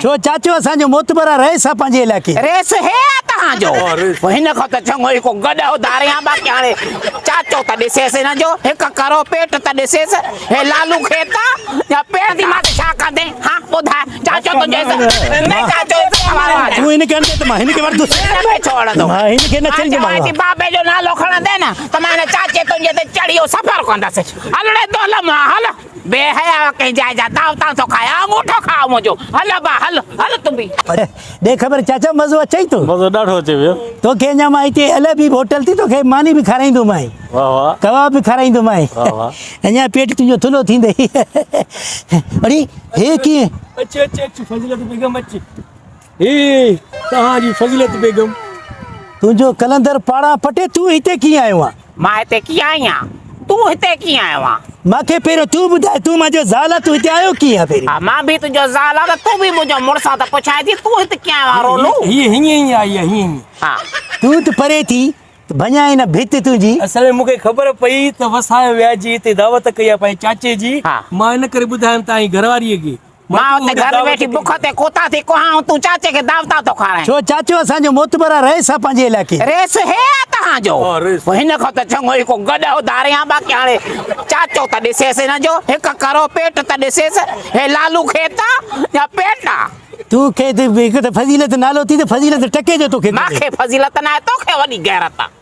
ڇو چاچو اسان جو معتبر آ رئيس آ پنهنجي علائقي جو. رئيس هي آ توهان جو. پوء هن کان ته چڱو ئي ڪو گڏهه ڌاريان باقي هاڻي چاچو ته ڏسيس هن جو هڪ ڪرو پيٽ ته ڏسيس هي لالو کيت آ يا پيڙ the ماس ڇا ڪندين ها ٻڌاء چاچو تنهنجو عزت نه چاچو عزت وارو آ تون هن کي هڻندين ته مان هن کي وٺندس. هن کي ڇو هڻندو. مان هن کي نه مان ڇڏيندومانو. چوان ٿي بابي جو نالو کڻندين نه ته مان هن چاچي تنهنجي تي چڙهي اهو سفر ڪندس. هل ڙي دولم هل. بي حيا ڪنهن جاء جا دعوتان ٿو کائي آڱوٺو کاء منهنجو هل ابا هل هل تون به. ڏي خبر چاچا مزو اچئي ٿو. مزو ڏاڍو اچي پيو. توکي اڃا مان هتي الحبيب هوٽل تي توکي ماني به کارائيندومانء. واه واه. ڪباب به کارائيندومانء. واه واه. اڃا پيٽ تنهنجو ٿلهو ٿيندئي. اڙي هي ڪيئن. اچ اچ اچ فضيلت بيگم اچ. هي توهان جي فضيلت بيگم. تنهنجو قلندر پاڙان پٽي تون هتي ڪيئن آيو آن؟ مان هتي ڪيئن آئي آن؟ تون هتي ڪيئن آيو آن؟ مان کي پهريون تون ٻڌاء تون مانجو زال آن تون هتي آيو ڪيئن آن پهرين؟ ها مان به تنهنجو زال آن ته تون به منهنجو مڙس آن ته پڇانء ٿي تون هت ڪيئن آيو آن رولو؟ هيء هيئن ئي آئي آ هيئن ئي. ها. تون ته پري ٿي ته ڀڃان هن ڀت تنهنجي. اصل ۾ مون کي خبر پئي ته وسايو وياجي هتي دعوت ڪئي آ پنهنجي چاچي جي مان ان ڪري ٻڌايم تان جي گهرواريء کي. مان اتي گهر ويٺي بک تي ڪوتا ٿي ڪهان ۽ تون چاچي کي دعوتان ٿو کارائين. ڇو چاچو اسان جو معتبر آ رئيس آ پنهنجي علائقي جو. رئيس هي آ توهان جو. پوء هن کان ته چڱو ئي ڪو گڏهه ڌاريان باقي هاڻي چاچو ته ڏسيس هن جو هڪ ڪرو پيٽ ته ڏسيس هي لالو کيت آ يا پيٽ آ. تون کي ته هڪ ته فضيلت نالو ٿي ته فضيلت ٽڪي جو توکي مان کي فضيلت ناهي توکي وڏي غيرت آ.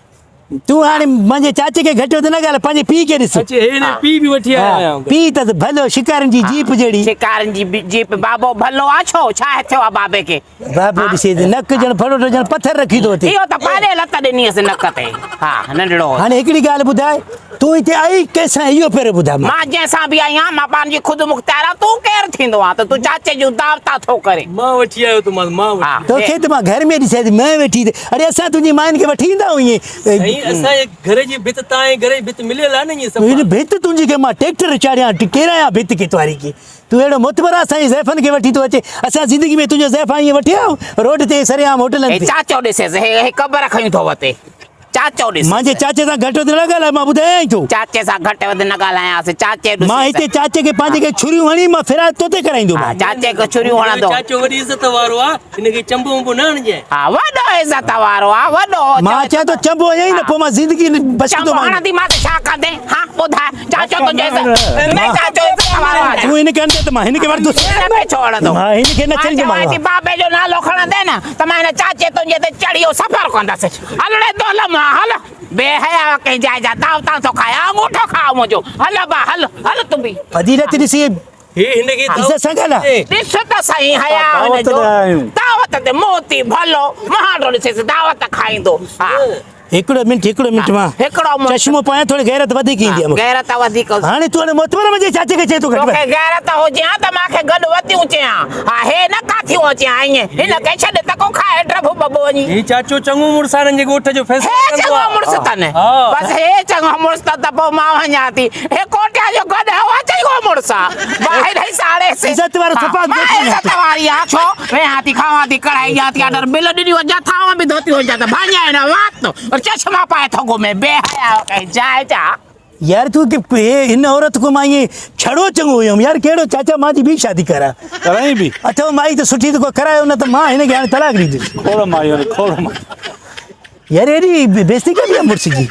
تون هاڻي منهنجي چاچي کي گهٽ وڌ نه ڳالهاء پنهنجي پيء کي ڏس. اچي هي نه پيء به وٺي آيو آهيان. پيء ته ڀلو شڪارين جي جيپ جهڙي. شڪارين جي جيپ بابو ڀلو آ ڇو ڇا ٿيو آ بابي کي. بابو ڏسي ته نڪ ڄڻ ڦڙوٽو ڄڻ پٿر رکي ٿو اٿي. اهو ته پاڏي لت ڏنيس نڪ تي ها ننڍڙو هو. هاڻي هڪڙي ڳالهه ٻڌاء تون هتي آئي ڪنهن سان اهو پهريون ٻڌاء مان. مان جنهن سان به آئي آهيان مان پنهنجي خود مختيار آهيان تون ڪير ٿيندو آهين ته تون چاچي جون دعوتان ٿو ڪرين. مان وٺي آيو ته مان مان وٺي. توکي ته مان گهر ۾ ڏسان ٿي مئن ويٺي ته اڙي اسان تنهنجي ماين کي وٺي ايندا آهيون ائين. سائين اسان جي گهر جي ڀت تان ۽ گهر جي ڀت مليل آهي نه ائين صفا. هن ڀت تنهنجي کي مان ٽيڪٽر چاڙهيان ڪيرايان ڀت کي تواري کي تون اهڙو معتبر آهين اسان جي زائفن کي وٺي ٿو اچين اسان زندگي ۾ تنهنجو زائفان ائين وٺي آيا آهيون روڊ تي سرعام هوٽلن هي تي. چاچو ڏسيس هي هي قبر کنيون ٿو وتي. چاچو ڏس. مانجي چاچي سان گهٽ وڌ نه ڳالهاء مان ٻڌايائين ٿو. چاچي سان گهٽ وڌ نه ڳالهايانس چاچي ڏس. مان هتي چاچي کي پنهنجي کي ڇريون هڻي مان فرار توتي ڪرائيندومانء. چاچي کي ڇريون هڻندو. چاچو وڏي عزت وارو آ هن کي چنبو ونبو نه هڻجانء. ها وڏو عزت وارو آ وڏو. مان چيان ٿو چنبو هنيائين نه پوء مان زندگي بس چنبو هڻنديمانس ڇا ڪندين ها ٻڌاء چاچو تنهنجو عزت نه چاچو عزت وارو آ. تون هن کي هڻندين ته مان هن کي وٺندس. هن کي ڇو هڻندو. مان هن کي نه ڇڏيندومانء. مان چوان ٿي بابي جو نالو کڻندين نه ته مان هن چاچي تنهنجي تي چڙهي اهو سفر ڪندس. هل ڙي دولم هل بي حيا ڪنهن جاء جا دعوتان ٿو کائي آڱوٺو کاء منهنجو هل ابا هل هل تون به. فضيلت ڏسي هي هن کي عزت سان ڳالهاء. ڏس ته سهي حيا هن جو دعوت تي موتي ڀلو مهانڊو ڏسيس دعوت کائيندو ها. هڪڙو منٽ هڪڙو منٽ مان هڪڙو منٽ چشمو پايان ٿوري غيرت وڌيڪ ايندي آ مونکي. غيرت وڌيڪ هاڻي تون هاڻي معتبر منهنجي چاچي کي چئين ٿو گهٽ توکي غيرت هجي ها ته مان کي گڏ وتيون چئين ها ها هي نه ڪاٿيون اچين ها ائين هن کي ڇڏ ته ڪو کائي ڊڀ ٻڀ وڃي. هي چاچو چڱو مڙس آ هنن جي ڳوٺ جو فيصلو هي ڪندو چڱو آ. مڙس اٿن ها. بس هي چڱو مڙس اٿن ته پوء مان وڃان ٿي هي ڪوٽيا جو گڏهه آ چڱو مڙس آ باهه ڏئي ساڙيس. عزت وارو ها، صفا مان ڳوٺ ۾ عزت واري آ ڇو ويهان ٿي کاوان ٿي ڪڙهائي ڏيان ٿي آرڊر بل ڏني وڃان ٿانو به ڌوتي وڃان ته ڀاڃان هن وات ور چشما پائي ٿو گهمي بي حيا ڪنهن جاء جا. يار تون ڪي هي هن عورت کان مان ائين ڇڙو چڱو هيم يار ڪهڙو چاچا مان جي ٻي شادي ڪرا ڪرائين به اٿو مائي ته سٺي ته ڪو ڪرايو نه ته مان هن کي هاڻي طلاق ڏيندس کوڙ مايون کوڙ مايون يار ايڏي بيستي ڪبي آ مڙس جي.